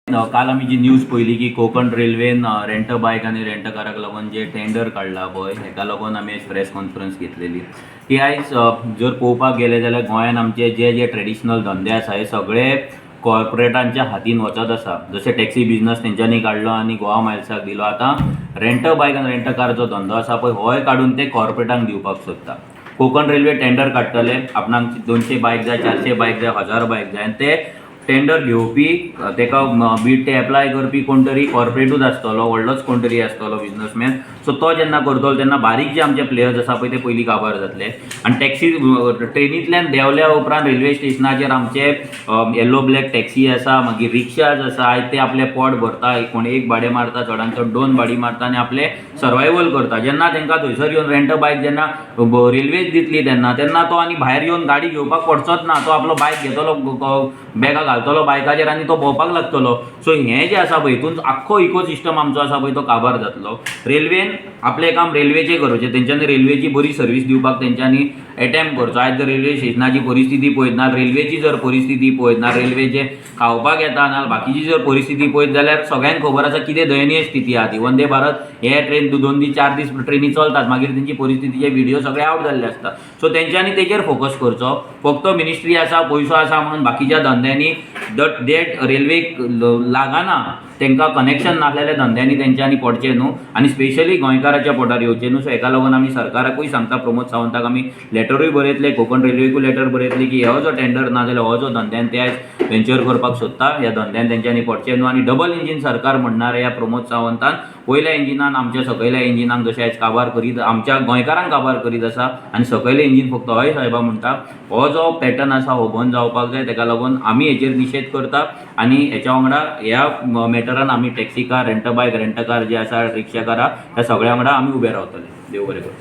काल आमी जी न्यूज पळयली की कोकण रेल्वेन रेंट बायक आनी रेंट काराक लागून जे टेंडर काडला पळय, हेका लागून आमी प्रेस कॉन्फरन्स घेतलेली की आयज जर पळोवपाक गेले जाल्यार गोंयान आमचे जे जे ट्रेडिशनल धंदे आसा हे सगळे कॉर्पोरेटांच्या हातीन वचत आसा. जशे टॅक्सी बिजनस तेंच्यांनी काडलो आनी गोवा मायल्साक दिलो, आतां रेंट बायक आनी रेंट कार जो धंदो आसा पळय होय काडून ते कॉर्पोरेटांक दिवपाक सोदता. कोकण रेल्वे टेंडर काडटले, आपणाक 200 बायक जाय, 400 बायक जाय, 1000 बायक जाय आनी ते टेंडर घेवपी तेका बीड ते एप्लाय करपी कोण तरी कॉर्पोरेटूच आसतलो, व्हडलोच कोण तरी आसतलो बिजनसमॅन. सो तो जेन्ना करतलो तेन्ना बारीक जे आमचे प्लेयर्स आसा पळय ते पयलीं काबार जातले. आनी टॅक्सी ट्रेनींतल्यान देंवल्या उपरांत रेल्वे स्टेशनाचेर आमचे येल्लो ब्लॅक टॅक्सी आसा, मागीर रिक्षाज आसा. आयज ते आपलें पोट भरता, कोण एक भाडें मारता, चडान चड दोन भाडीं मारता आनी आपलें सर्वायवल करता. जेन्ना तांकां थंयसर येवन रेंट बायक जेन्ना रेल्वेच दितली तेन्ना तेन्ना तो आनी भायर येवन गाडी घेवपाक पडचोच ना. तो आपलो बायक घेतलो, बॅगां घालतलो बायकाचेर आनी तो भोंवपाक लागतलो. सो हें जें आसा पळय हितून आख्खो इकोसिस्टम आमचो आसा पळय तो काबार जातलो. रेल्वेन आपलें काम रेल्वेचें करचें, तेंच्यांनी रेल्वेची बरी सर्वीस दिवपाक तेंच्यांनी एटेम्प्ट करचो. आयज जर रेल्वे स्टेशनाची परिस्थिती पळयत ना, रेल्वेची जर परिस्थिती पळयत ना, रेल्वेचे खावपाक येता ना, बाकीची जर परिस्थिती पळयत जाल्यार सगळ्यांक खबर आसा कितें दयनीय स्थिती आहा ती. वंदे भारत हे ट्रेन 2 दीस 4 दीस ट्रेनी चलतात, मागीर तेंची परिस्थितीचे व्हिडियो सगळे आवट जाल्ले आसता. सो तेंच्यांनी तेजेर फोकस करचो. फक्त मिनिस्ट्री आसा, पयसो आसा म्हणून बाकीच्या धंद्यांनी that रेल्वेक लागना, तांकां कनेक्शन नासलेल्या धंद्यांनी तेंच्यांनी पडचें न्हू आनी स्पेशली गोंयकाराच्या पोटार येवचें न्हू. सो हेका लागून आमी सरकाराकूय सांगता, प्रमोद सावंताक आमी लेटरूय बरयतले, कोकण रेल्वेकूय लेटर बरयतले की हो जो टेंडर ना जाल्यार हो जो धंद्यान ते आयज वेंचर करपाक सोदता ह्या धंद्यान तेंच्यांनी पडचें न्हू. आनी डबल इंजीन सरकार म्हणणारे ह्या प्रमोद सावंतान वयल्या इंजिनान आमच्या सकयल्या इंजिनाक जशें आयज काबार करीत, आमच्या गोंयकारांक काबार करीत आसा आनी सकयलें इंजीन फक्त हय सायबा म्हणटा, हो जो पॅटर्न आसा हो बंद जावपाक जाय. तेका लागून आमी हेचेर निशेध करता आनी हेच्या वांगडा ह्या मॅटरान आमी taxi car, rent bike, rent car जे आसा, रिक्षा कारा, ह्या सगळ्या वांगडा आमी उबे रावतले. देव बरें करूं.